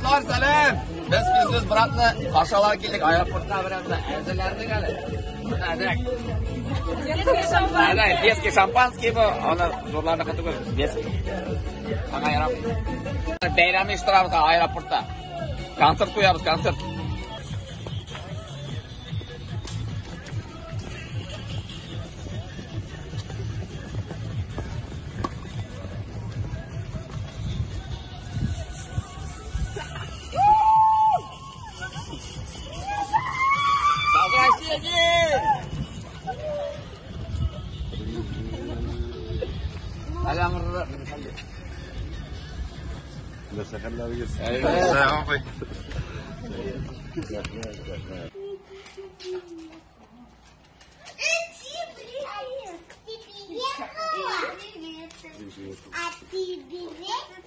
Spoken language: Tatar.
Дуслар, сәлам! Без Филсүз братны каршы алырга килдек. Аэропортта бераз да әзерләндек әле. Менә әзрәк. Әнә, детский шампанский бу. Аны зурларныкы түгел, детский. Аңа ярамый. Бәйрәм оештырабыз аэропортта. Концерт куябыз, концерт. А ты привет.